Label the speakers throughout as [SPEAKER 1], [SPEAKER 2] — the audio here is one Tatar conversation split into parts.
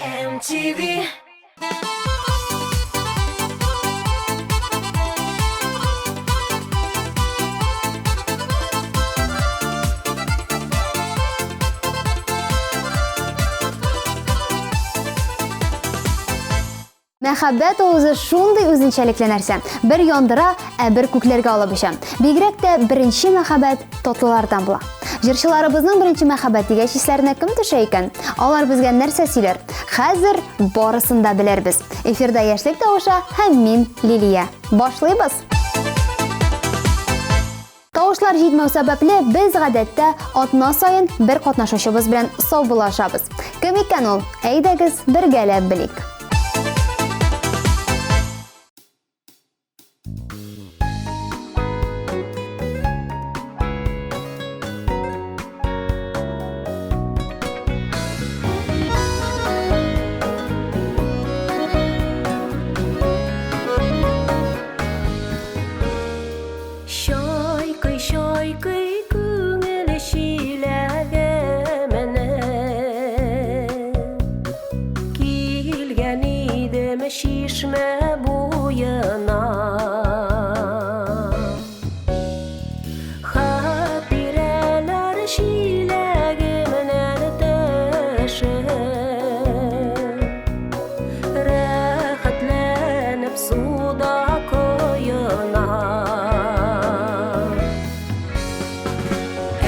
[SPEAKER 1] MTV.
[SPEAKER 2] Мәхәббәт ул үзе шундый үзенчәлекле нәрсә. Бер яндыра, ә бер күкләргә алып оча. Бигрәк тә беренче мәхәббәт татлылардан була. Җырчыларыбызның беренче мәхәббәт дигәч исләренә кем төшә икән? Алар безгә нәрсә сөйләр? Хәзер барысын да белербез. Эфирда Яшьлек тавышы һәм мин, Лилия. Башлыйбыз! Тавышлар җитмәү сәбәпле, без гадәттә атна саен бер катнашучыбыз белән саубуллашабыз. Кем икән ул? Әйдәгез, бергәләп белик.
[SPEAKER 1] Чайкый, чайкый күңел чиләгемне. Килгән идем чишмә буена. Хатирәләр чиләгемнән төшеп, Рәхәтләнеп суда коена.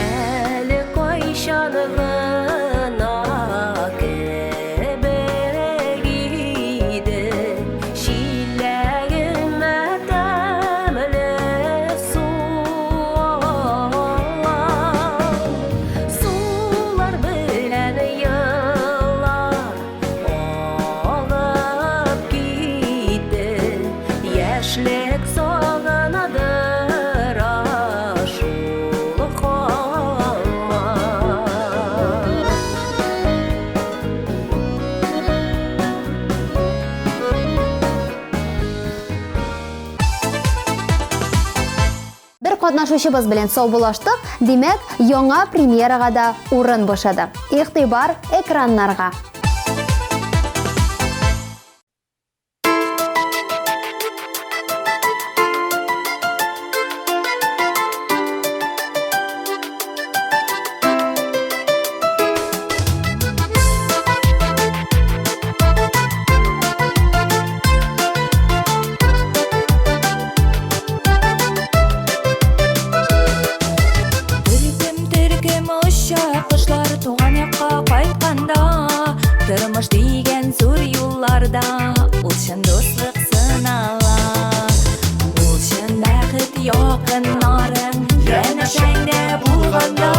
[SPEAKER 1] Әле кайчан гына кебек иде, Чиләгемә тәмле су алам. Сулар белән еллар Агып китте яшьлек сагынадыр шул һаман.
[SPEAKER 2] Бер катнашучыбыз белән саубуллаштык, димәк, яңа премьерага да урын бушады. Игътибар экраннарга!
[SPEAKER 3] Төркем-төркем оча кошлар туган якка кайтканда, Тормыш дигән зур юлларда ул чын дуслык сынала. Ул чын бәхет якыннарың янәшәңдә булганда,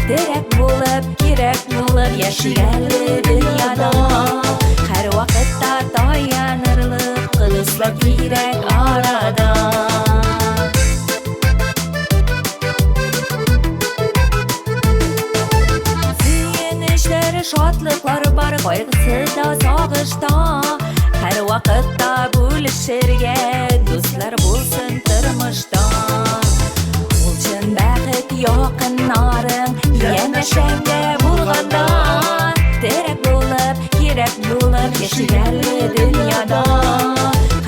[SPEAKER 3] Терәк булып, кирәк булып яши әле дөньяда. Һәрвакытта таянырлык дуслар кирәк арада. Сөенечләр, шатлыклар бар, кайгысы да сагышта. Һәрвакытта бүлешергә дуслар булсын тормышта. Ул чын бәхет якыннарың янәшәңдә булганда, Терәк булып, кирәк булып яшик әле дөньяда.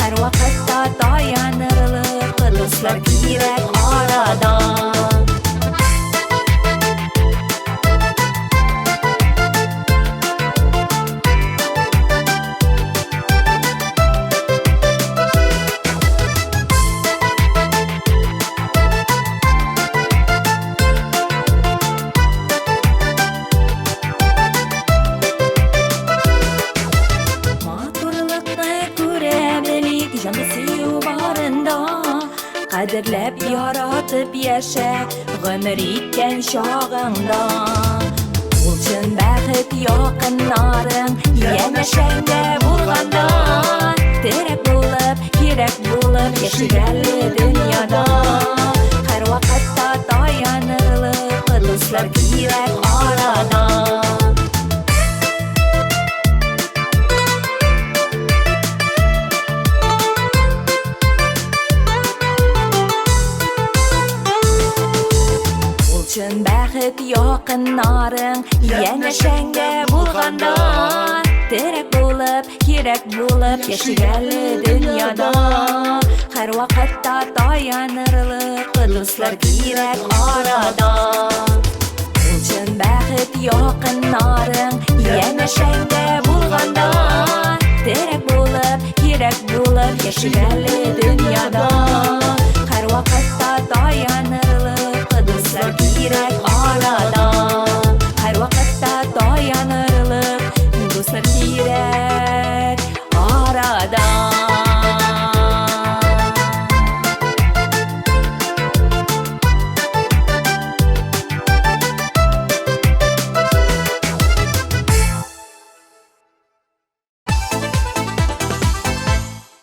[SPEAKER 3] Һәрвакытта таянырлык дуслар кирәк арада. Матурлыкны күрә белик, җанны сөю барында. Кадерләп, яратып яшә, гомер иткән чагыңда. Ул чын бәхет якыннарың янәшәңдә булганда. Терәк булып, кирәк булып яшик әле дөньяда. Һәрвакытта таянырлык дуслар кирәк арада. Ул чын бәхет якыннарың янәшәңдә булганда. Терәк булып, кирәк булып яшик әле дөньяда. Һәрвакытта таянырлык дуслар кирәк арада. Ул чын бәхет якыннарың янәшәңдә булганда. Терәк булып, кирәк булып яшик әле дөньяда. Һәрвакытта таянырлык дуслар кирәк арада. Һәрвакытта таянырлык дуслар кирәк арада.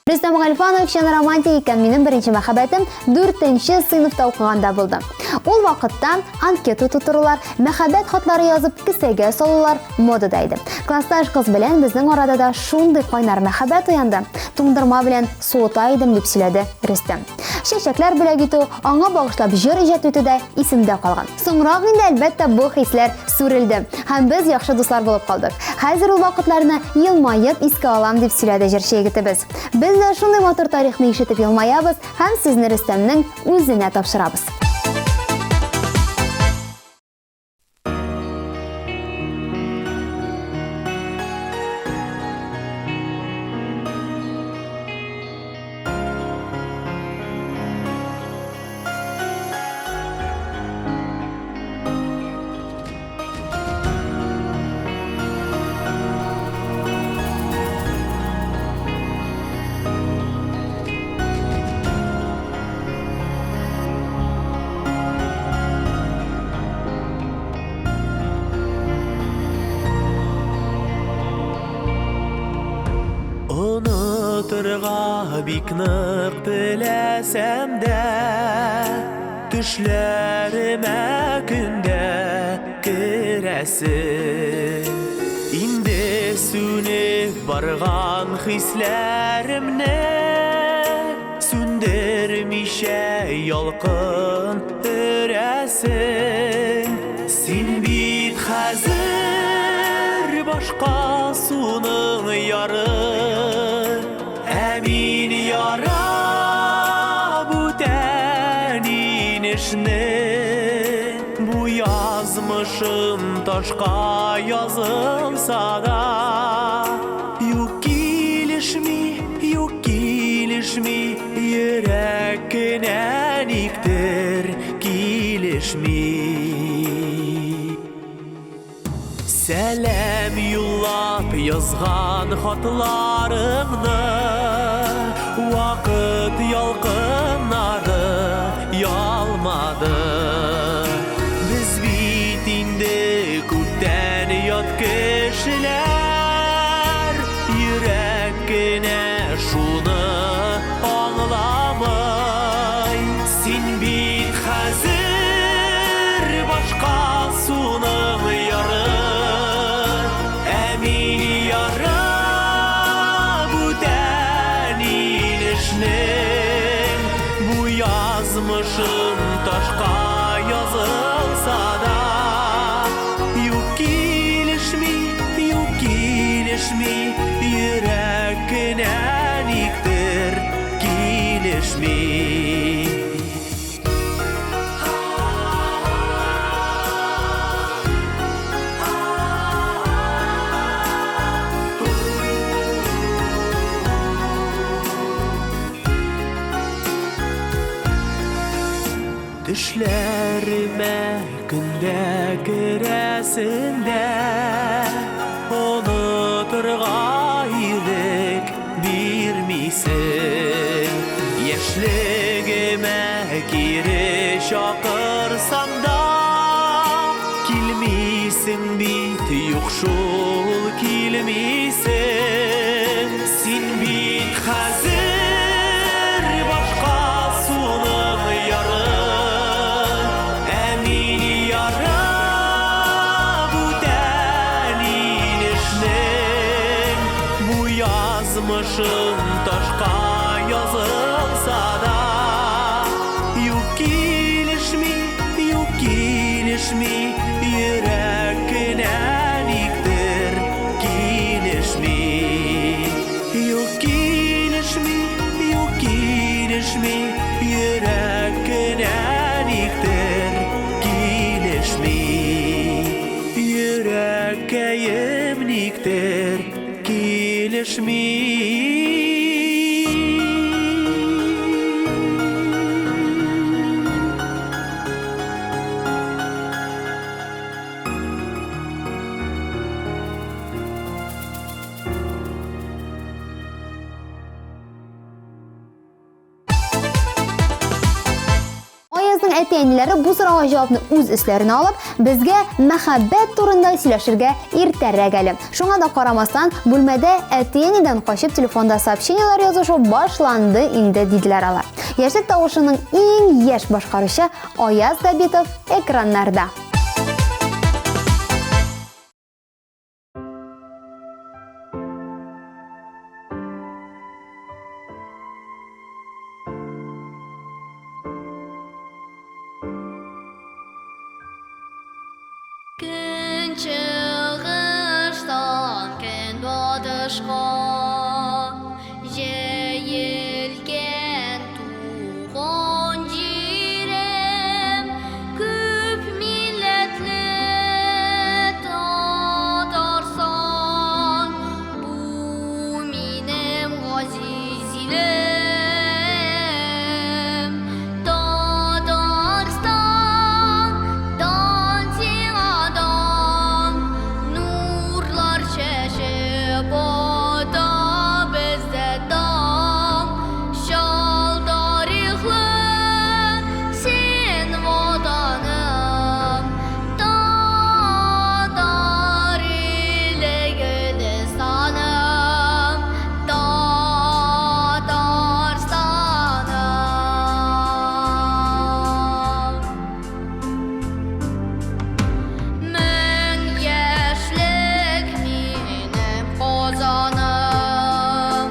[SPEAKER 2] Рөстәм Гальфанов чын романтик икән. Минем беренче мәхәббәтем 4 сыйныфта укыганда булды. Ул вакытта анкета тутырулар, мәхәббәт хатлары язып кесәгә салулар модада иде. Классташ кыз белән безнең арада да шундый кайнар мәхәббәт уянды. Туңдырма белән суыта идем, дип сөйләде Рөстәм. Чәчәкләр бүләк итү, аңа багышлап җыр иҗат итү дә исемдә калган. Соңрак инде, әлбәттә, бу хисләр сүрелде һәм без яхшы дуслар булып калдык. Хәзер ул вакытларны елмаеп искә алам, дип сөйләде җырчы егетебез. Без дә шундый матур тарихны ишетеп елмаябыз һәм сезне Рөстәмнең үзенә тапшырабыз.
[SPEAKER 4] Онытырга бик нык теләсәм дә, төшләремә көндә керәсең. Инде сүнеп барган хисләремне сүндермичә ялкын өрәсең. Син бит хәзер башка суның яры, ә мин яра бүтән инешне. Бу язмышым ташка язылса да, юк килешми, юк килешми, йөрәк кенә никтер килешми. Сәлам юллап язган хатларыңны вакыт ялкыннары ялмады. Без бит инде күптән ят кешеләр, йөрәк кенә шуны аңламый. Син бит хәзер башка суның яры, ә мин яра бүтән инешнең. Бу язмышым ташка язылса да, юк килешми, юк килешми, йөрәк кенә никтер килешми. Төшләремә көндә керәсең дә, онытырга ирек бирмисең. Яшьлегемә кире чакырсам да, килмисең бит, юк шул килмисең. Син бит хәзер башка суның яры, ә мин яра бүтән инешнең. Бу язмышым ташка язылса да, юк килешми, юк килешми, йөрәк кенә никтер килешми. килешми. Юк килешми, юк килешми, йөрәк кенә никтер килешми. Йөрәккәем никтер килешми.
[SPEAKER 2] Аязның әти-әниләре бу сорауга җавапны үз өсләренә алып, безгә мәхәббәт турында сөйләшергә иртәрәк әле. Шуңа да карамастан, бүлмәдә әти-әнидән качып телефонда сообщениеләр язышу башланды инде, диделәр алар. Яшьлек тавышының иң яшь башкаручы Аяз Габитов экраннарда.
[SPEAKER 5] Көнчыгыштан көнбатышка җәелгән туган җирем, күп милләтле Татарстан, бу минем газиз илем. Татарстан, дан сиңа дан, нурлар чәчеп ата бездә таң. Чал тарихлы син Ватаным, татар иле Гөлестаным, Татарстаным. Мең яшьлек минем Казаным,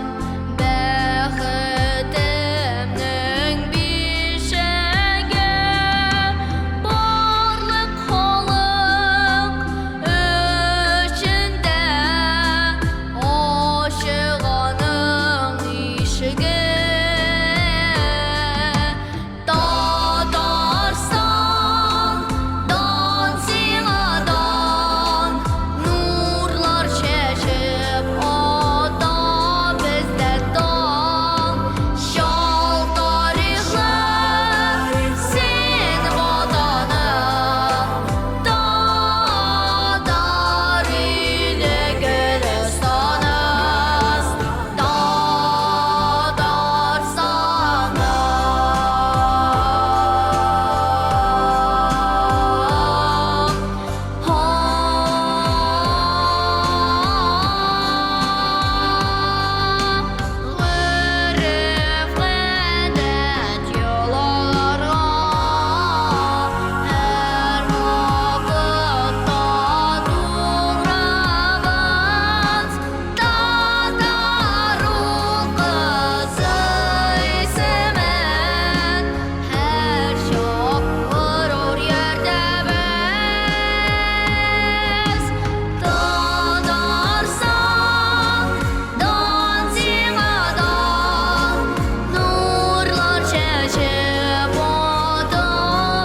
[SPEAKER 5] бәхетемнең бишеге, барлык халык өчен дә ачык аның ишеге. Татарстан, дан сиңа дан, нурлар чәчеп ата бездә таң. Чал тарихлы син Ватаным, татар иле Гөлестаным, Татарстаным. Гореф-гадәт, йолаларга һәрвакытта туграбыз. Татар ул кызы исемен һәрчак горур йөртәбез. Татарстан, дан сиңа дан, нурлар чәчеп ата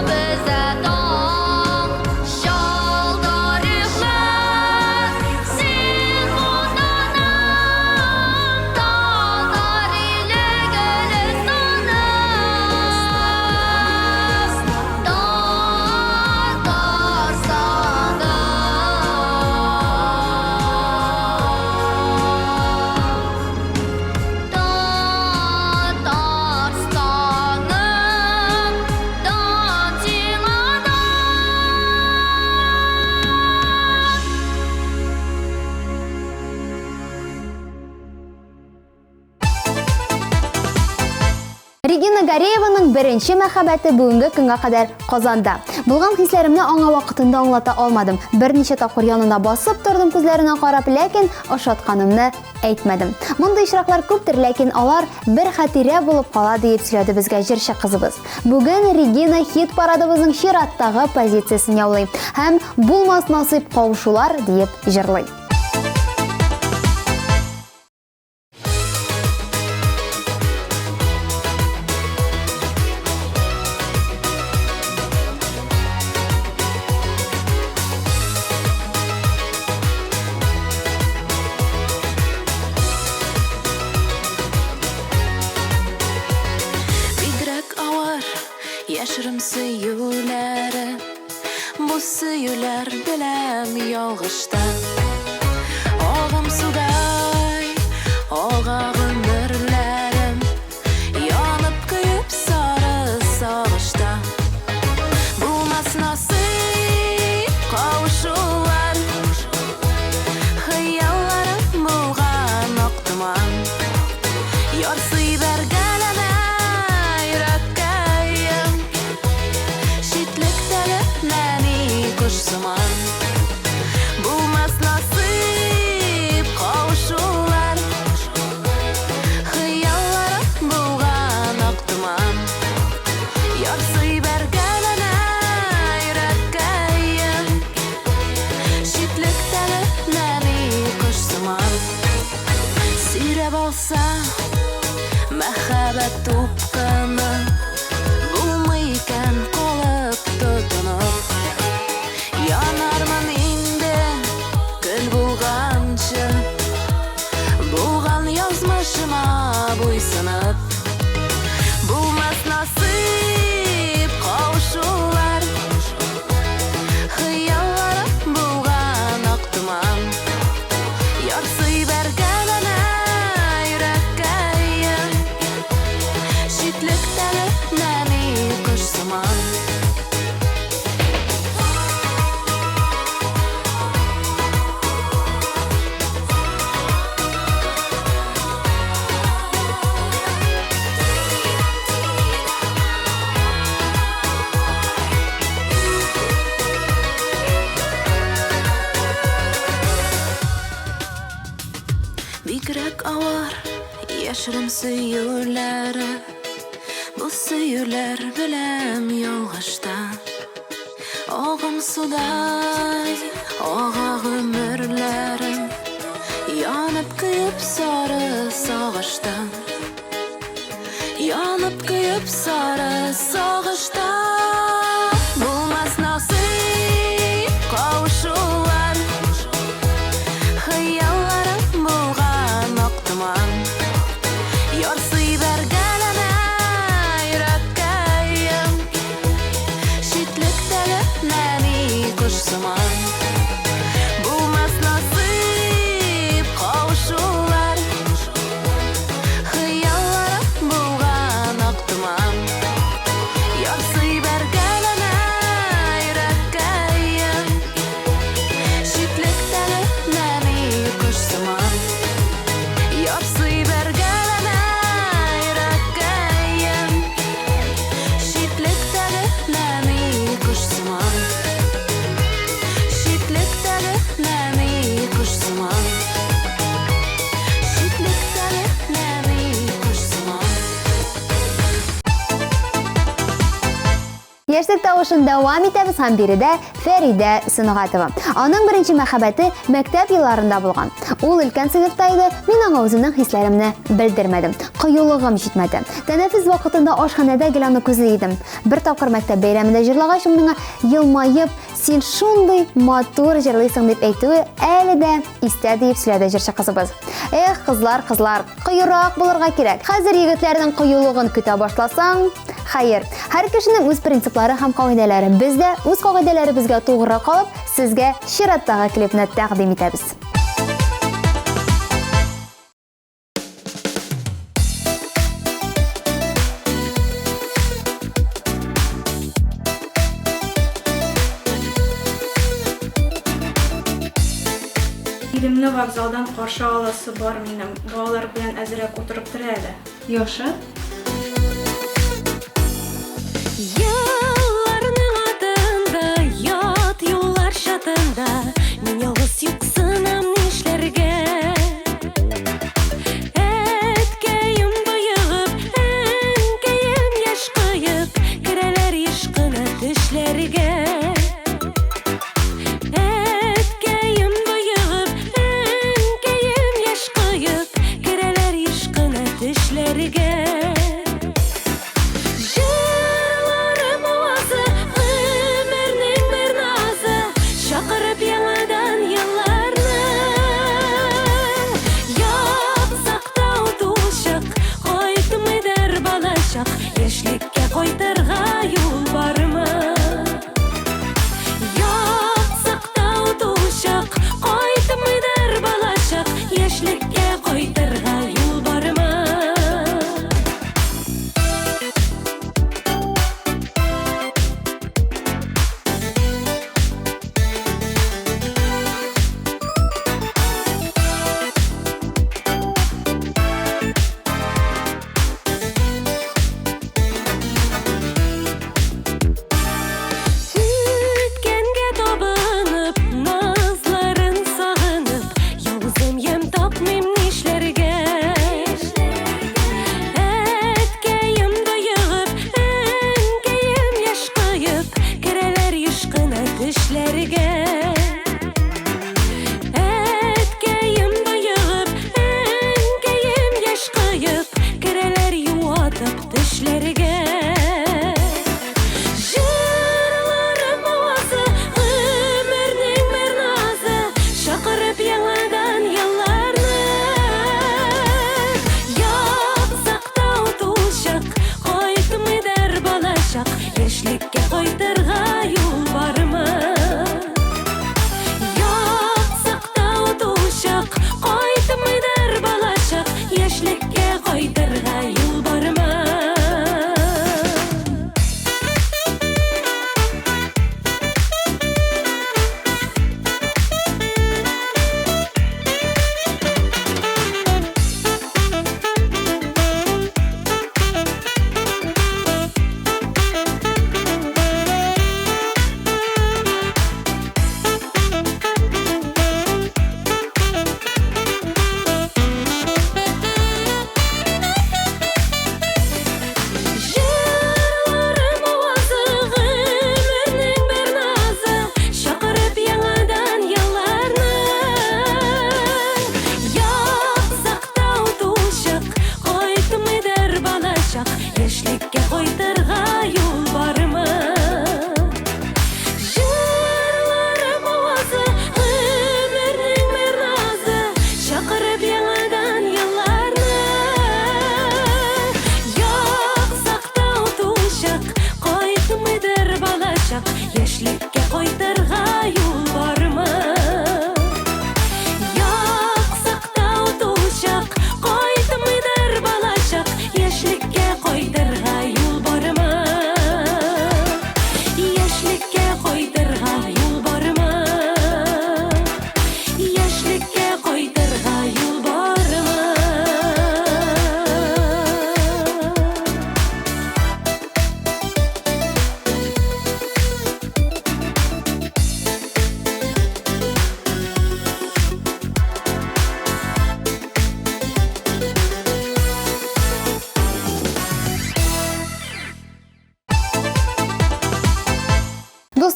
[SPEAKER 5] бездә таң. Чал тарихлы син Ватаным, татар иле Гөлестаным, Татарстаным. Татарстаным, дан сиңа дан.
[SPEAKER 2] Регина Гарееваның беренче мәхәббәте бүгенге көнгә кадәр Казанда. Булган хисләремне аңа вакытында аңлата алмадым. Берничә тапкыр янына басып тордым күзләренә карап, ләкин ошатканымны әйтмәдем. Мондый очраклар күптер, ләкин алар бер хатирә булып кала, диеп сөйләде безгә җырчы кызыбыз. Бүген Регина хит парадыбызның чираттагы позициясен яулый һәм булмас насыйп кавышулар диеп җырлый.
[SPEAKER 3] сөюләр беләм ялгышта. Агым судай ага гомерләрем, янып көеп сары сагышта. Булмас насыйп кавышулар, хыялларым булган ак томан. Ярсый бәргәләнә йөрәккәем, читлектәге нәни кош сыман. Булмас насыйп кавышулар, хыялларым булган ак томан. Ярсый бәргәләнә йөрәккәем, читлектәге нәни кош сыман. Сөйрәп алса мәхәббәт упкыны, булмый икән калып тотынып. Янармын инде көл булганчы, булган язмышыма буйсынып. Булмас насыйп кавышулар, хыялларым булган ак томан. Ярсый бәргәләнә йөрәккәем, читлектәге нәни кош сыман. Бигрәк авыр яшерен сөюләре, бу сөюләр беләм ялгышта. Агым судай ага гомерләрем, янып көеп сары сагышта. Янып көеп сары сагышта. Булмас насыйп кавышулар, хыялларым булган ак томан. Ярсый бәргәләнә йөрәккәем, читлектәге нәни кош сыман. Булмас насыйп кавышулар, хыялларым булган ак томан. Ярсый бәргәләнә йөрәккәем, читлектәге нәни кош сыман. Ярсый бәргәләнә йөрәккәем, читлектәге нәни кош сыман. Читлектәге нәни кош сыман. Читлектәге нәни кош сыман.
[SPEAKER 2] Яшьлек тавышын дәвам итәбез һәм биредә Фәридә Сөнгатова. Аның беренче мәхәббәте мәктәп елларында булган. Ул өлкән сыйныфта иде, мин аңа үземнең хисләремне белдермәдем. Кыюлыгым җитмәде. Тәнәфес вакытында ашханәдә гел аны күзли идем. Бер тапкыр мәктәп бәйрәмендә җырлагач, ул миңа елмаеп, "Син шундый матур җырлыйсың" дип әйтүе әле дә истә диеп сөйләде җырчы кызыбыз. Эх, кызлар, кызлар, кыюрак булырга кирәк. Хәзер егетләрнең кыюлыгын көтә башласаң, хәер, һәр кешенең үз принциплары һәм кагыйдәләре. Без дә үз кагыйдәләребезгә тугры калып, сезгә чираттагы клипны тәкъдим итәбез.
[SPEAKER 6] Иремне вокзалдан каршы аласы бар минем. Балалар белән әзрәк утырып тор әле.
[SPEAKER 7] Яхшы.
[SPEAKER 1] Елларның атында, ят юллар чатында, мин ялгыз юксынам нишләргә? Әткәем боегып, әнкәем яшь коеп, керәләр еш кына төшләргә. Әткәем боегып, әнкәем яшь коеп, керәләр еш кына төшләргә. Җырларым авазы, гомернең бер назы, чакырып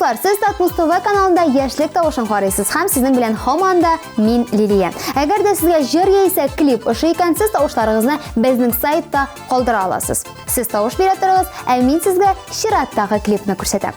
[SPEAKER 2] Дуслар, сез Татмус ТВ каналында Яшьлек тавышын карыйсыз һәм сезнең белән һаман да мин Лилия. Әгәр дә сезгә җыр яисә клип ошый икән, сез тавышларыгызны безнең сайтта калдыра аласыз. Сез тавыш бирә торыгыз, ә мин сезгә чираттагы клипны күрсәтәм.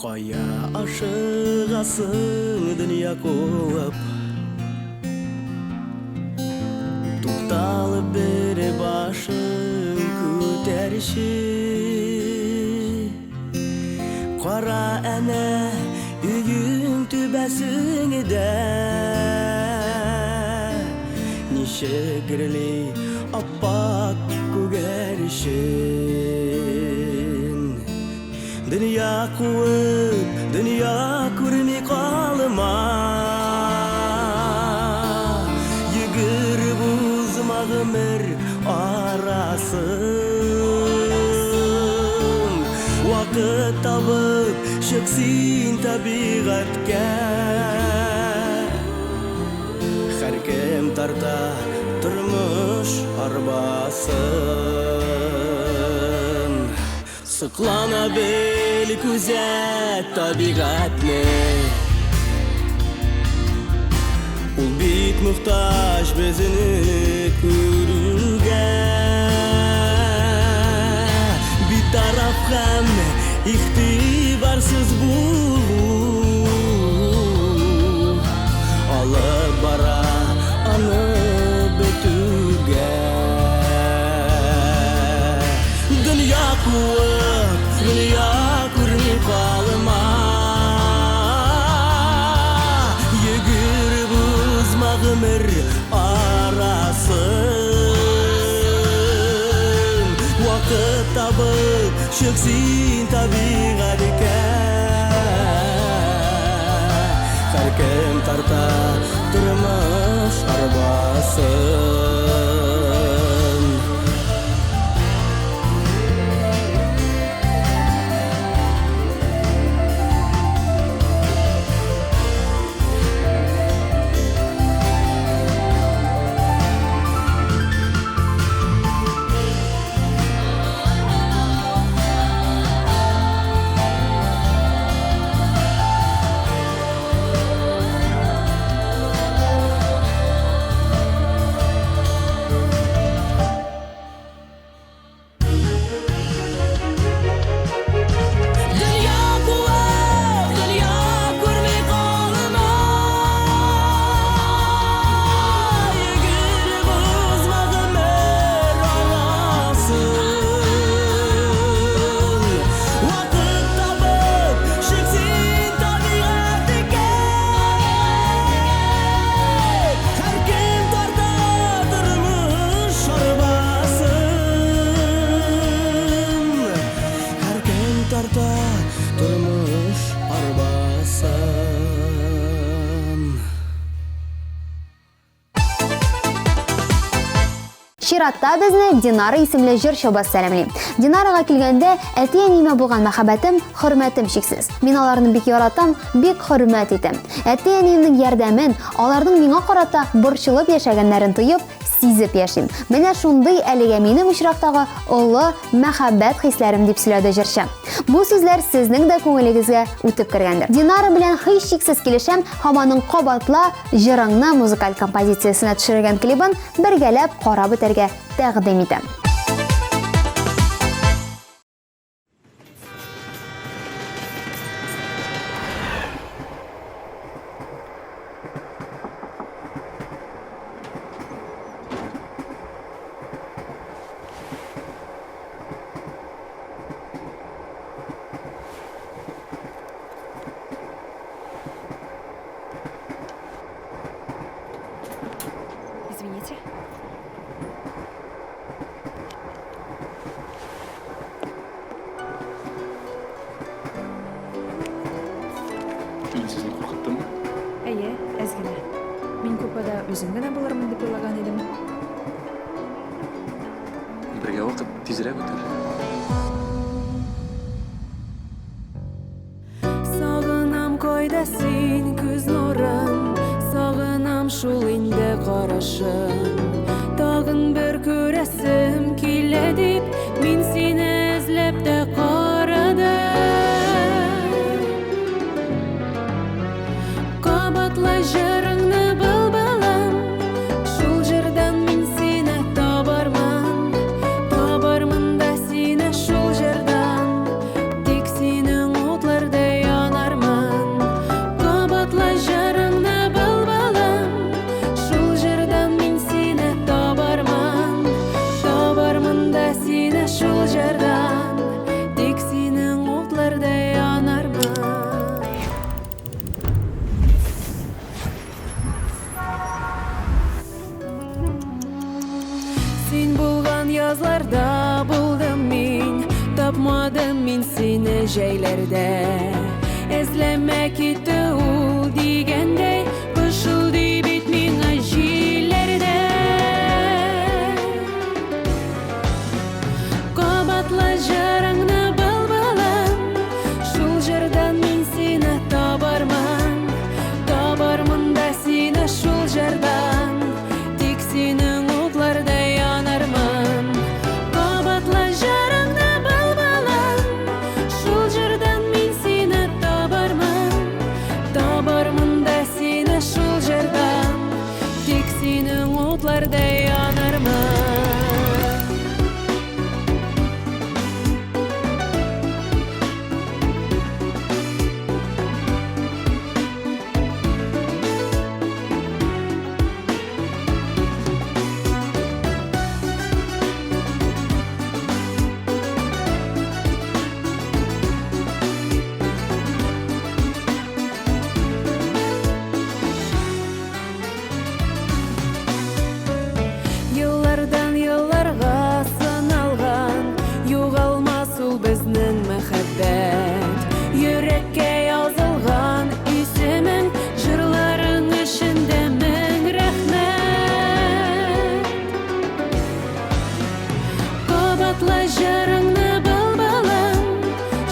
[SPEAKER 4] Кая ашыгасың, дөнья куып? Тукталып бер башың күтәрче. Кара әнә өең түбәсеңдә Ничек гөрли аппак күгәрчен. Дөнья куып, дөнья күрми калма. Йөгереп узма гомер арасын. Вакыт табып, чык син табигатькә. Һәркем тарта тормыш арбасын. Соклана бел, күзәт табигатьне. Ул бик мохтаҗ безне күрүгә. Битараф һәм игътибарсыз булу алып бара аны бетүгә. Дөнья куып, дөнья күрми калма. Йөгереп узма гомер арасын. Вакыт табып, чык син табигатькә. Һәркем тарта тормыш арбасын. Дөнья куып, дөнья күрми калма. Йөгереп узма гомер арасын. Вакыт табып, чык син табигатькә. Һәркем тарта тормыш арбасын. Һәркем тарта тормыш арбасын.
[SPEAKER 2] Чиратта безне Динара исемле җырчыбыз сәламли. Динарага килгәндә, әти-әниемә булган мәхәббәтем, хөрмәтем чиксез. Мин аларны бик яратам, бик хөрмәт итәм. Әти-әниемнең ярдәмен, аларның миңа карата борчылып яшәгәннәрен тоеп, сизеп яшим. Менә шундый әлегә минем очрактагы олы мәхәббәт хисләрем, дип сөйләде җырчы. Бу сүзләр сезнең дә күңелегезгә үтеп кергәндер. Динара белән һичшиксез килешәм һәм аның Кабатла җырыңны музыкаль композициясенә төшерелгән клибын бергәләп карап үтәргә тәкъдим итәм.
[SPEAKER 3] Извините. Үзем генә булырмын дип уйлаган идем.
[SPEAKER 7] Бергә вакыт тизрәк үтәр.
[SPEAKER 1] Сагынам кайда син, күз нурым, Сагынам шул инде карашың. Тагын бер күрәсем килә дип, Мин сине эзләп тә карадым. Кабатла җырыңны, былбылым, Шул җырдан мин сине табармын. Табармын да сине шул җырдан, Тик синең утларда янармын. Кабатла җырыңны, былбылым, Шул җырдан мин сине табармын. Табармын да сине шул җырдан, Тик синең утларда янармын. Син булган язларда булдым мин, Тапмадым мин сине җәйләрдә. Эзләмә китте ул дигәндәй, Пышылдый бит миңа җилләрдә. Кабатла җырыңны, былбылым, Шул җырдан мин сине табармын. Табармын да сине шул җырдан, Тик синең утларда янармын. Кабатла җырыңны, былбылым, Шул җырдан мин сине табармын. Табармын да сине шул җырдан, Тик синең утларда янармын. Еллардан елларга сыналган, Югалмас ул безнең мәхәббәт. Йөрәккә язылган исемең, Җырларың өчен дә мең рәхмәт. Кабатла җырыңны, былбылым,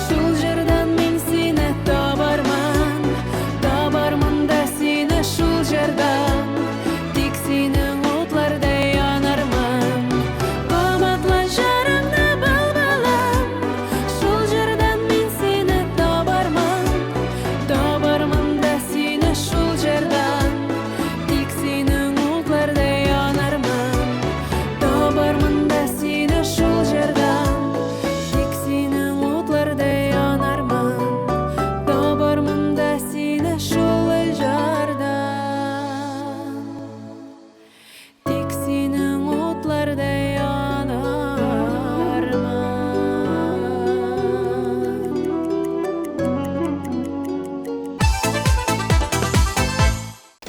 [SPEAKER 1] Шул җырдан мин сине табармын. Табармын да сине шул җырдан, Тик синең утларда янармын. Кабатла җырыңны, былбылым, Шул җырдан мин сине табармын. Табармын да сине шул җырдан, Тик синең утларда янармын. Табармын да сине шул җырдан, Тик синең утларда янармын. Табармын да сине шул җырдан, Тик синең утларда янармын.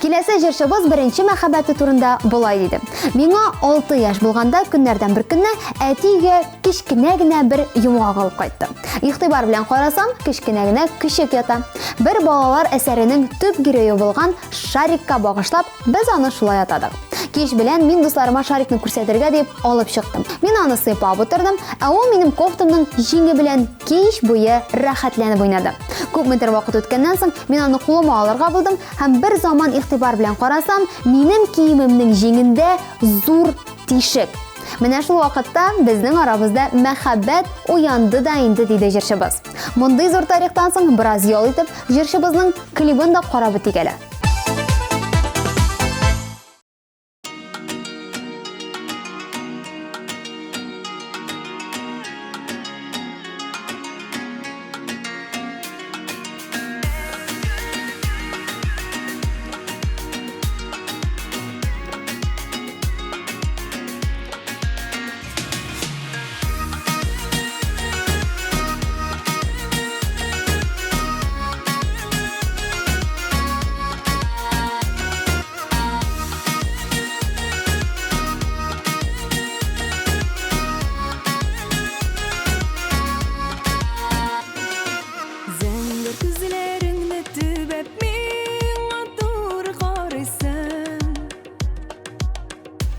[SPEAKER 2] Киләсе җырчыбыз беренче мәхәббәте турында болай диде. Миңа 6 яшь булганда көннәрдән бер көнне әти өйгә кечкенә генә бер йомгак алып кайтты. Игътибар белән карасам, кечкенә генә көчек ята. Бер балалар әсәренең төп герое булган Шарикка багышлап, без аны шулай атадык. Кич белән мин дусларыма шарикны күрсәтергә дип алып чыктым. Мин аны сыйпап утырдым, ә ул минем кофтамның җиңе белән кич буе рәхәтләнеп уйнады. Күпмедер вакыт үткәннән соң мин аны кулыма алырга булдым һәм бер заман игътибар белән карасам, минем киемемнең җиңендә зур тишек. Менә шул вакытта безнең арабызда мәхәббәт уянды да инде, диде җырчыбыз. Мондый зур тарихтан соң бераз ял итеп, җырчыбызның клибын да карап үтик әле.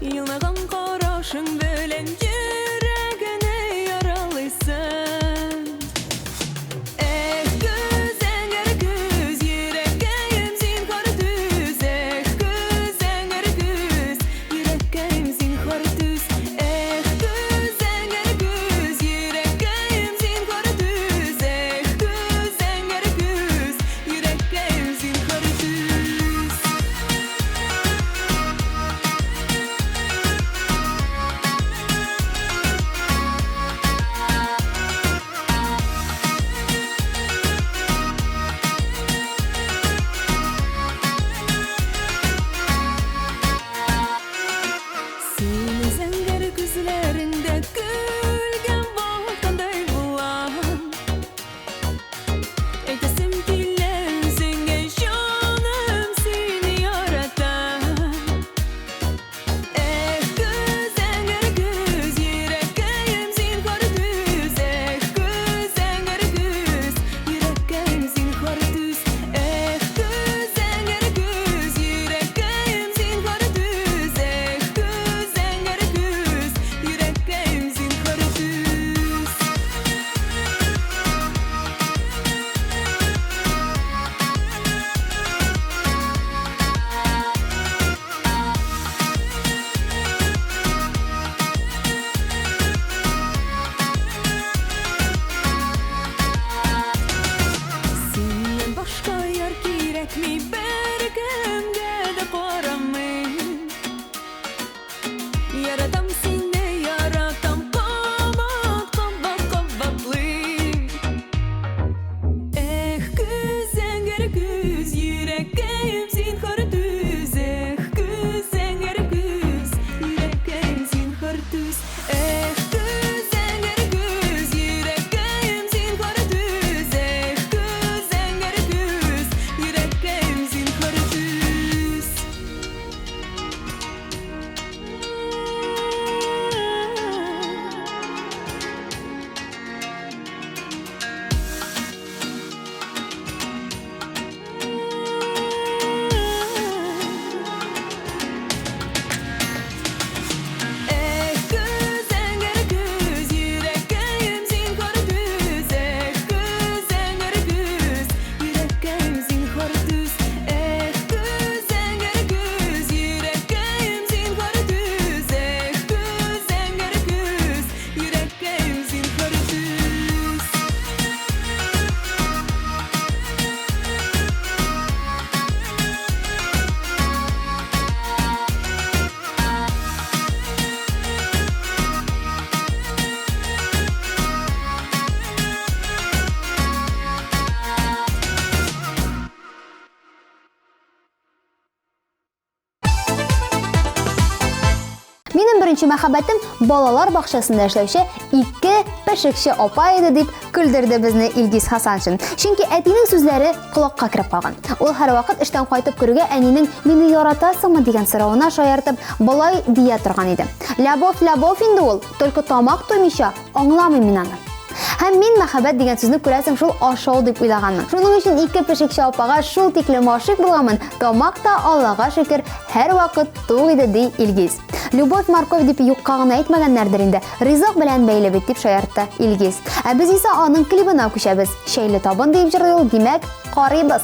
[SPEAKER 1] Елмайган карашың белән йөрәгне яралыйсың. Эх, көз, зәңгәр көз, йөрәккәем зинһар түз. Эх, көз, зәңгәр көз, йөрәккәем зинһар түз. Эх, көз, зәңгәр көз, йөрәккәем зинһар түз. Эх, көз, зәңгәр көз, йөрәккәем зинһар түз. Синең зәңгәр күзләреңдә көлгә баткандай булам. Әйтәсем килә үзеңә, җаным, сине яратам. Эх, көз, зәңгәр көз, йөрәккәем зинһар түз. Эх, көз, зәңгәр көз, йөрәккәем зинһар түз. Эх, көз, зәңгәр көз, йөрәккәем зинһар түз. Эх, көз, зәңгәр көз, йөрәккәем зинһар түз. Синнән башка яр кирәкми, беркемгә дә карамыйм. Яратам сине, яратам, кабат, кабат, кабатлыйм. Эх, көз, зәңгәр көз, йөрәккәем зинһар түз. Эх, көз, зәңгәр көз, йөрәккәем зинһар түз. Эх, көз, зәңгәр көз, йөрәккәем зинһар түз. Эх, көз, зәңгәр көз, йөрәккәем зинһар түз. Эх, көз, зәңгәр көз, йөрәккәем зинһар түз. Эх, көз, зәңгәр көз, йөрәккәем зинһар түз. Эх, көз, зәңгәр көз, йөрәккәем зинһар түз. Эх, көз, зәңгәр көз, йөрәккәем зинһар түз.
[SPEAKER 2] Минем беренче мәхәббәтем балалар бакчасында эшләүче ике пешекче апа иде, дип көлдерде безне Илгиз Хасаншин. Чөнки әтинең сүзләре колакка кереп калган. Ул һәрвакыт эштән кайтып керүгә әнинең мине яратасыңмы дигән соравына шаяртып, болай дия торган иде. Любовь, любовь инде ул, только тамак туймыйча аңламыйм мин аны. Һәм мин мәхәббәт дигән сүзне күрәсең шул ашау дип уйлаганмын. Шуның өчен ике пешекче апага шул тиклем гашыйк булганмын. Тамак та Аллага шөкер һәрвакыт тук иде, ди Илгиз. Любовь морковь дип юкка гына әйтмәгәннәрдер инде. Ризык белән бәйле бит, дип шаяртты Илгиз. Ә без исә аның клибына күчәбез. Чәйле табын диеп җырлый ул, димәк, карыйбыз.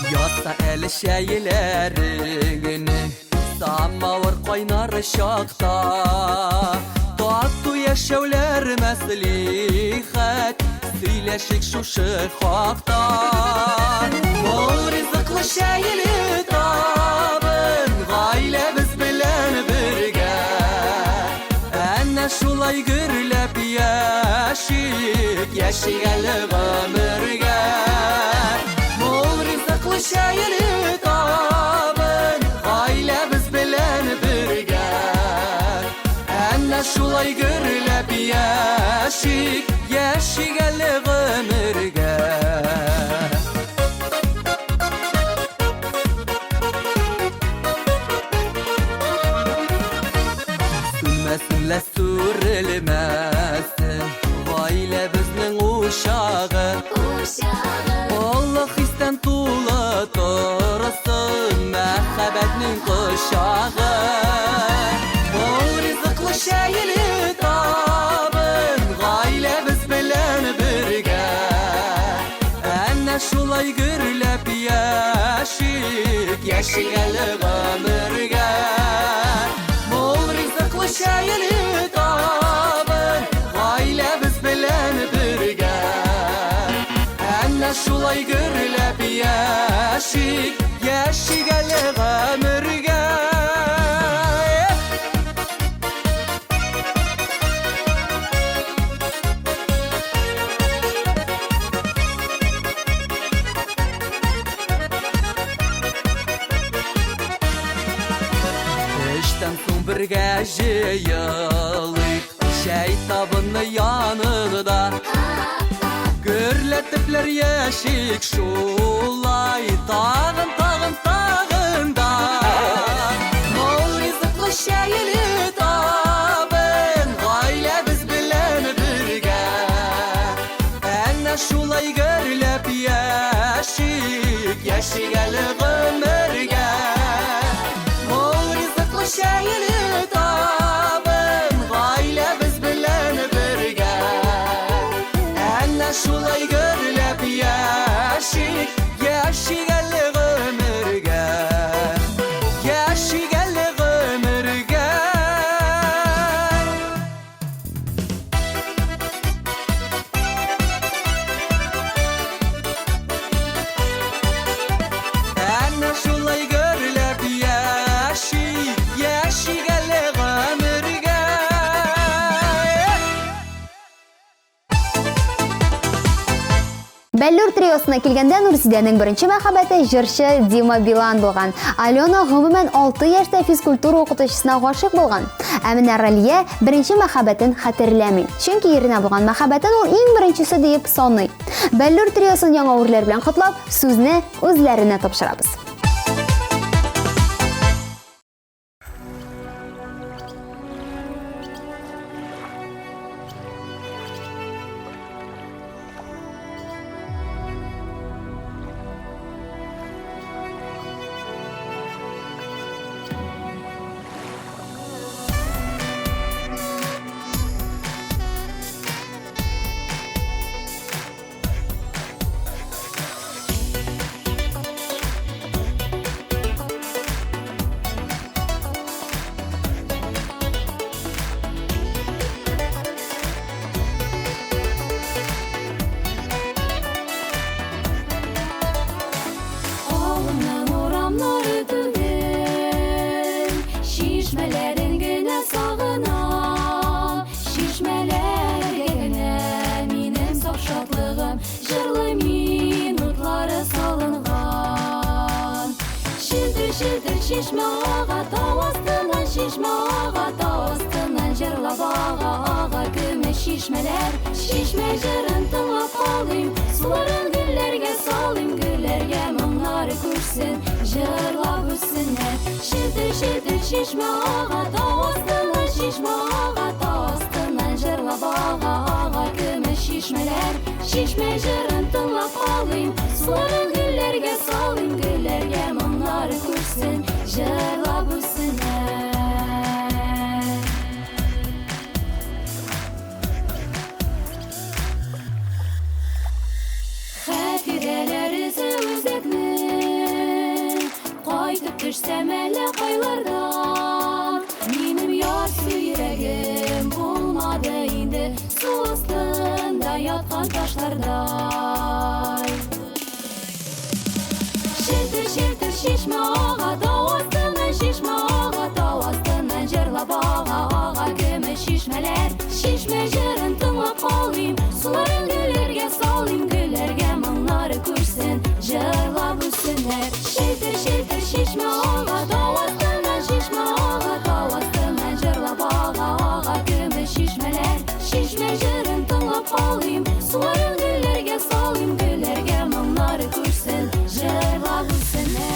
[SPEAKER 4] Ятса әле чәйләреңне, самавыр кайнар чакта. Тату яшәүләр мәслихәт, сөйләшик шушы хакта. Мул ризыклы чәйле табын, гаиләбез белән бергә. Әнә шулай гөрләп яшик, яшик әле гомергә. Мул ризыклы чәйле табын, гаиләбез белән бергә. Әнә шулай гөрләп яшик, яшик әле гомергә. гаиләнең кочагы. Мул ризыклы чәйле табын, гаиләбез белән бергә. Әнә шулай гөрләп яшик, яшик әле гомергә. Мул ризыклы чәйле табын, гаиләбез белән бергә. Әнә шулай гөрләп яшик, яшик әле гомергә. Эштән соң бергә җыелыйк, чәй табыны янында. Гөрләтепләр яшик шулай, тагын, тагын, тагын да. Мул ризыклы чәйле табын, гаиләбез белән бергә. Әнә шулай гөрләп яшик, яшик әле гомергә. Мул ризыклы чәйле табын, гаиләбез белән бергә. Әнә шулай гөрләп яшик, яшик әле гомергә. Яшик әле гомергә. Әнә шулай гөрләп яшик, яшик әле гомергә.
[SPEAKER 2] Бәллүр триосына килгәндә Нурзидәнең беренче мәхәббәте җырчы Дима Билан булган. Алена гомумән 6 яшьтә физкультура укытучысына гашыйк булган. Ә менә Ралия беренче мәхәббәтен хәтерләми. Чөнки иренә булган мәхәббәтен ул иң беренчесе диеп саный. Бәллүр триосын яңа үрләр белән котлап, сүзне үзләренә тапшырабыз.
[SPEAKER 1] Авылның урамнары түгел, чишмәләрен генә сагынам. Чишмәләргә генә минем саф шатлыгым, җырлы минутлары салынган. Челтер-челтер чишмә ага тау астыннан, чишмә ага тау астыннан, җырлап ага, ага көмеш чишмәләр. Чишмә җырын тыңлап калыйм, суларын гөлләргә салыйм, гөлләргә моңнары күчсен, җырлап үссеннәр. Челтер-челтер чишмә ага тау астыннан, чишмә ага тау астыннан, җырлап ага, ага көмеш чишмәләр. Чишмә җырын тыңлап калыйм, суларын гөлләргә салыйм, гөлләргә моңнары күчсен, җырлап үссеннәр. Хатирәләр эзе үзәкне, кайтып төшсәм әллә кайлардан. Минем ярсу йөрәгем булмады инде су астында яткан ташлардай. Челтер-челтер чишмә ага тау астыннан, чишмә ага тау астыннан, җырлап ага, ага көмеш чишмәләр. Чишмә җырын тыңлап калыйм, суларын гөлләргә салыйм, гөлләргә моңнары күчсен, җырлап үссеннәр. Челтер-челтер чишмә ага тау астыннан, чишмә ага тау астыннан, җырлап ага, ага көмеш чишмәләр. Чишмә җырын тыңлап калыйм, суларын гөлләргә салыйм, гөлләргә моңнары күчсен, җырлап үссеннәр.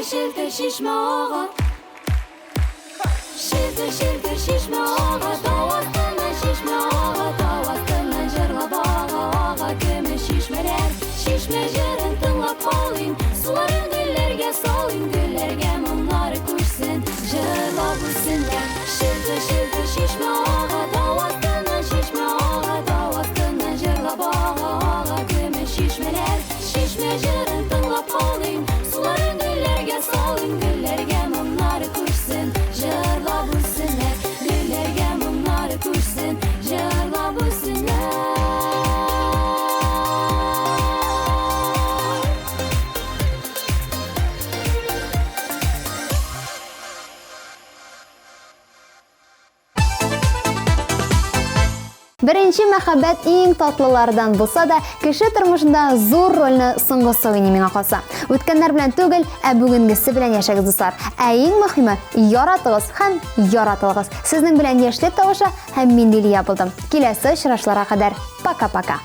[SPEAKER 1] Челтер-челтер чишмә ага. Челтер, челтер чишмә ага, тау астыннан чишмә ага, тау астыннан җырлап ага, ага көмеш чишмәләр. Чишмә җырын тыңлап калыйм, суларын гөлләргә салыйм, гөлләргә моңнары күчсен, җырлап үссеннәр. Челтер, челтер чишмә ага, тау астыннан чишмә ага, тау астыннан җырлап ага, ага көмеш чишмәләр. Чишмә җырын тыңлап калыйм, суларын гөлләргә салыйм, гөлләргә моңнары күчсен, җырлап үссеннәр. Гөлләргә моңнары күчсен, җырлап үссеннәр.
[SPEAKER 2] Беренче мәхәббәт иң татлылардан булса да, кеше тормышында зур рольне соңгысы уйный миңа калса. Үткәннәр белән түгел, ә бүгенгесе белән яшәгез, дуслар. Ә иң мөһиме, яратыгыз һәм яратылыгыз. Сезнең белән Яшьлек тавышы һәм мин Лилия булдым. Киләсе очрашларга кадәр пока-пока.